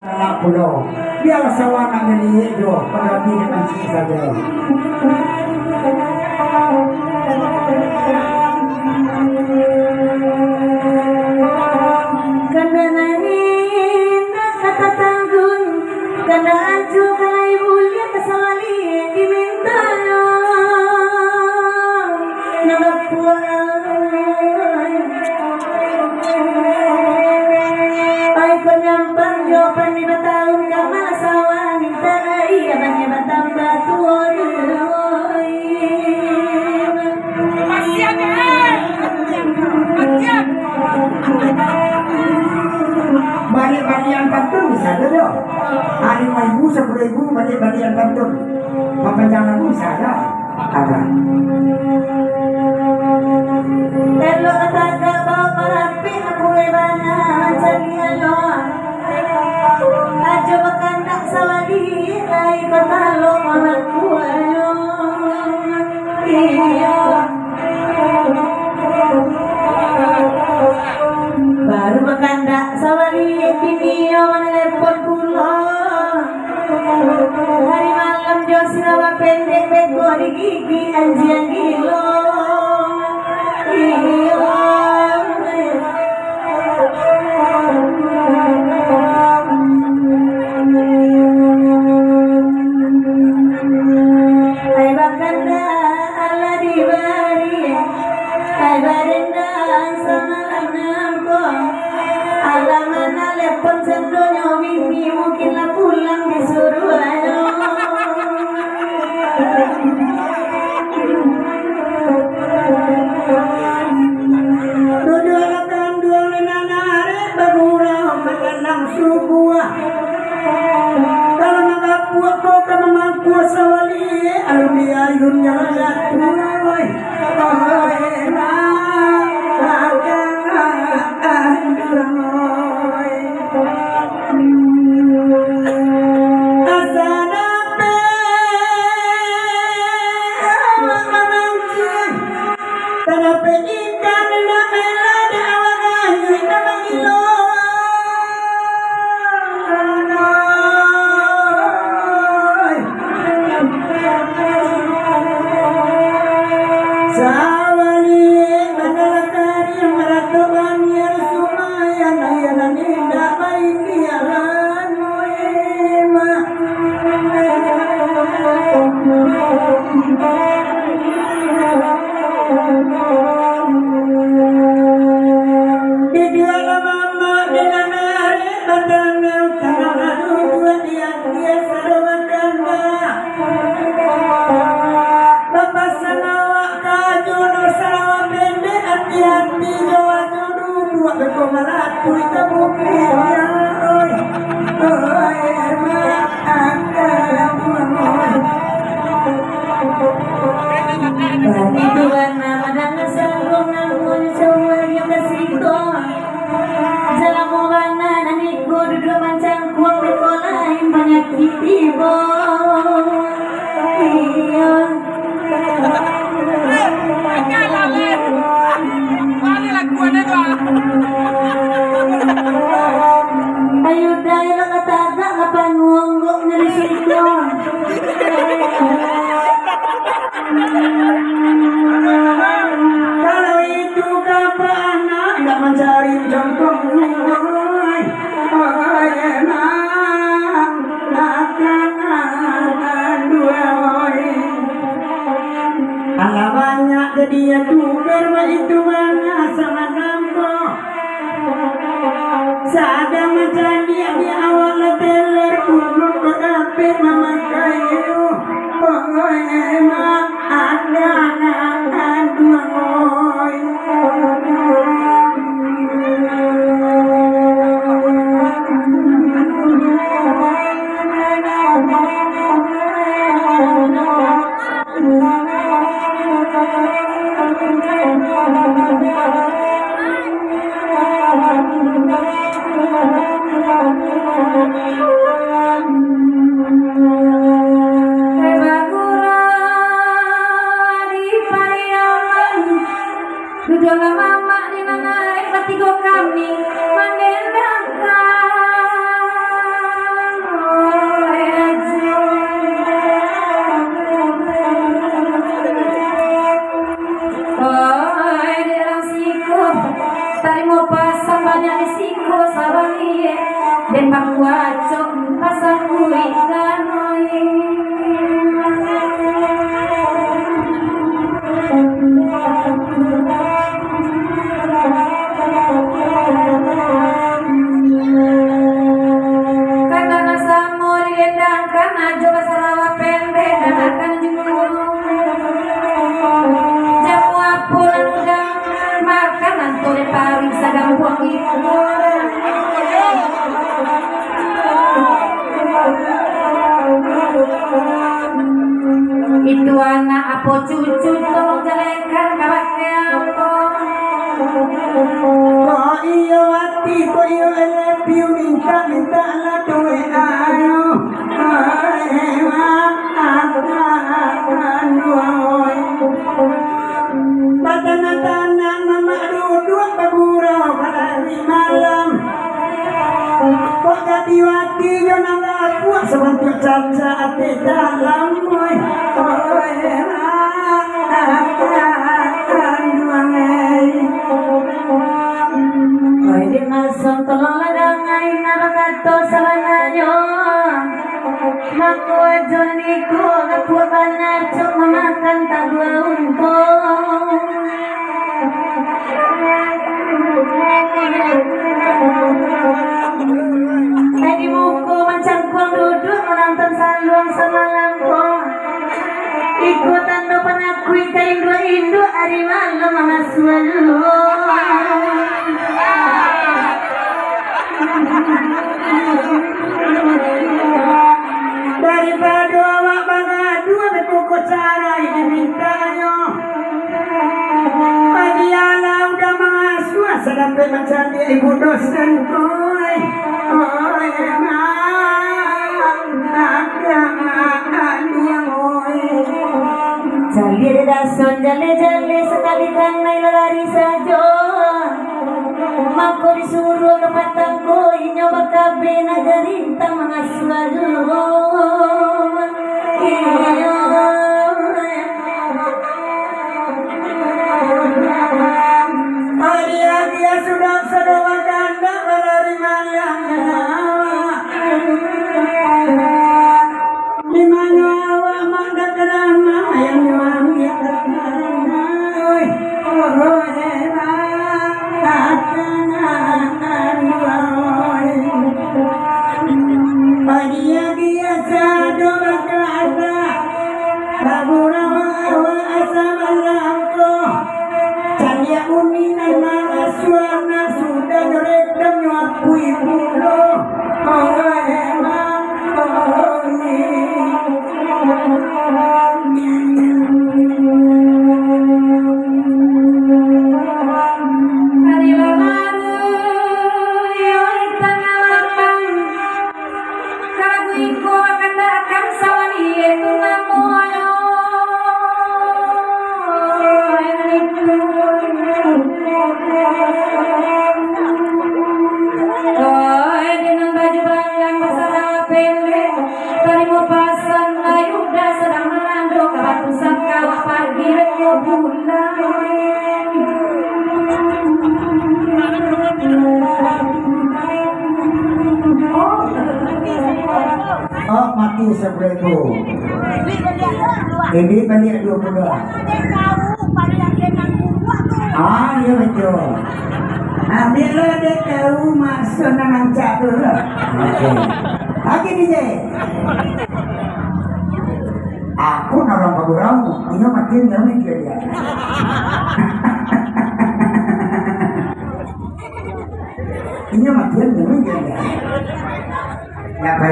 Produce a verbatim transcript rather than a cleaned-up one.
Anak pulo, bialah sawah nak nilai jo, padati di pancik sajo. Kanda nangin nak kata tanggung, kanda ancu kalai buliah kasawali diminta yo. Nanggapuai. Ai, kok nyampang jo pan lima tahun ka malah sawah minta ai, abahnya batambah tuo, oi. Baliak-baliakan pantun bisa jo, jo. Limo ribu, sapuluah ribu, baliak-baliakan pantun. Papanjangan bisa jo. Elok tagak bawa parapik, nak pulai bana mancari elok. Ajo bakandak sawali, lai kota lo mangakua yo. Iyo. Baru bakandak sawali, bini yo manelepon pulo. Hari malam jo sirawa pendek, beko digigik anjiang gilo. Iyo. Ai bakandak alah dibari, ai barendang samalam nangko. Alah manalepon sandonyo, mimi mungkin lah pulang disuruahnyo. Tujuah lah kanduang nan arek bagurau makanang subuah. Kalau manggapuak ko ka mamangkuah sawali, alun di ayun nyo lah jatuah, oi. Oi, mak, mak, mak, mak, oi. Asa dapek awak mamancing, asa dapek ikan, indak rela dek awak, indak mangilo. Sawali bana lah kariang, maratok banian, sumayan, aia nan indak baindiakan, oi, mak. Dijual mamak dengan arek batangau, tanah adu dua di akia sado bakanda. Bapasan awak ka ajo no sarawa pendek, ati-ati jo ajo duduak beko malatuih ka bukik, ya, oi. Oi, mak, angka, oi. Tadi tu bana madanga saruang, namun jauah yang ka siko. Jalamo bana nan iko duduak mancangkuang, beko lain panyakik tibo. Iyo. Ayo, dai lah katagak, lah panuang gok dari siko. Kalau itu kapa anak ndak mancari jongkong, oi, oi, emang akan dua, oi. Alah banyak jadi ya tukar, baitu bangasa manampo. Sadang mancaliak di awak lah teler, ulun kok dapek mamakai. Kuacok pasang kulik kanai. Katana samo dilendangkan ajo basarawa pendek dan akan juru. Jamu apo nan udah makan, nanto dek paring sagambuang itu. Itu anak apo cucu, tolong jalehkan kabake ambo. Kok iyo ati, kok iyo I love you, minta-minta lah duit ayo. Ai, makan duo, oi. Batanak-tanak mamak duduak bagurau hari malam. Kok jadi wati jo nan rapuak, sabantuak cacak ati dalam, oi. Oi, makan duo, oi. Oi, dek Mason, tolonglah dangai nan bakato sabananyo. Mako ajo niko rapuak bana, cok mamakan taguah untuang. Tadi muko mancangkuang duduak manonton saluang samalam ko. Iko tando panakuik ka induak-induak ari malam mangasuah dulu. Daripado awak bagaduah, beko ko carai dimintanyo. Padialah udah mangasuah, sadapek mancaliak ibu dosen ko, oi. Oi, mak, mak, mak, mak, oi. Caliak dek Dason, jaleh-jaleh sakali kanai lalari sajo. Mako disuruah ka patang ko, inyo bakabeh nagari tang mangasuah dulu. Iyo. Ari-ari sudah sadang bagandak, balari malam awak. Di mano awak mandak kerana yang diambil kerana, oi, oi, oi. Badia-dia sado bakata, bagurau awak asa balangko. Caliak uni nan mangasuah anak, sudah nyo rekam nyo apui pulo. Oi, oi. Ari baru, iyo, di tangah lapang. Kalagu iko bakatakan sawali itu namonyo. Oi, dengan baju balang basarawa pendek, tarimo pasan, lai udah sadang marando, ka batu sangka awak pagi reko bulan. Oh, mati sabuah itu. Ini baliak duo puluah. Ah, iyo, batua. Ambiaklah dek kau maso nan rancak tu lah. Oke. Lagi, D J. Aku narang bagurau, inyo matian nyawa dia. Inyo matian nyawa dia. Nggak